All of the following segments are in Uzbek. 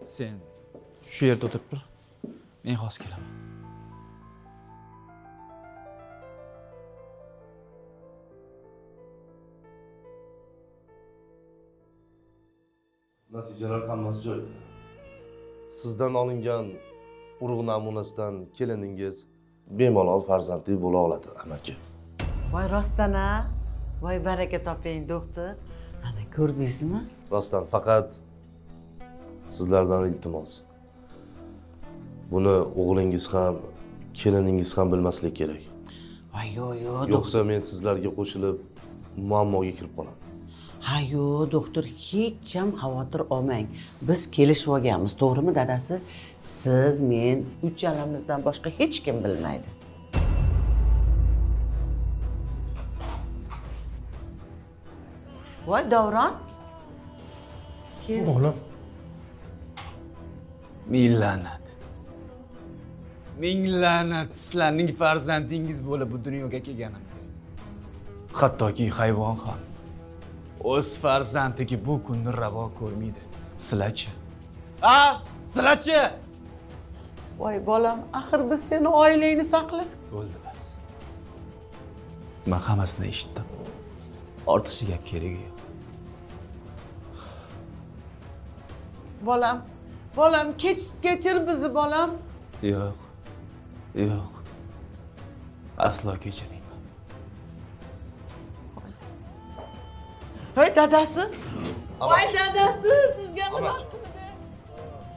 Sen shu yerda o'tirib tur. Men hozir kelaman. Natijalar hammasi joyida. Sizdan olingan urug' namunasidan keliningiz bemalol farzandli bo'la oladi, amaki. Voy rostdan a? Voy baraka toping, doktor. Ana ko'rdingizmi? Rostdan, faqat sizlardan iltimos. Buni o'g'lingiz ham, keliningiz ham bilmaslik kerak. Voy yo'q, yo'q. Yo'qsa men sizlarga qo'shilib muammoga kirib qolaman. Ha yo'q, doktor, hech ham xavotir olmang. Biz kelishib olganmiz, to'g'rimi dadasi? Siz, men, uchalamizdan boshqa hech kim bilmaydi. Voy Davron. Kel. O'g'lim. Ming la'nat. Ming la'nat sizlarning farzandingiz bo'lib bu dunyoga kelganimga. Hattoki hayvon ham o'z farzandiga bu kunni ravo ko'rmaydi. Sizlarchi? A, sizlarchi? Voy bolam, axir biz seni oilangni saqlab. Bo'ldi bas. Men hammasini eshitdim. Ortiqcha gap keragi yo'q. Bolam, bolam, kechir bizni bolam. Yo'q. Yo'q. Aslo kechirmayman. Hey dadasi. Voy dadasi, sizga nima qildi?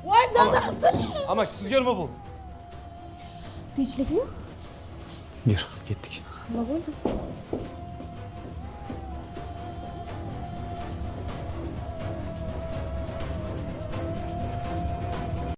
Voy dadasi. Amaki, sizga nima bo'ldi? Tinchlikmi? Yur, ketdik. Nima bo'ldi?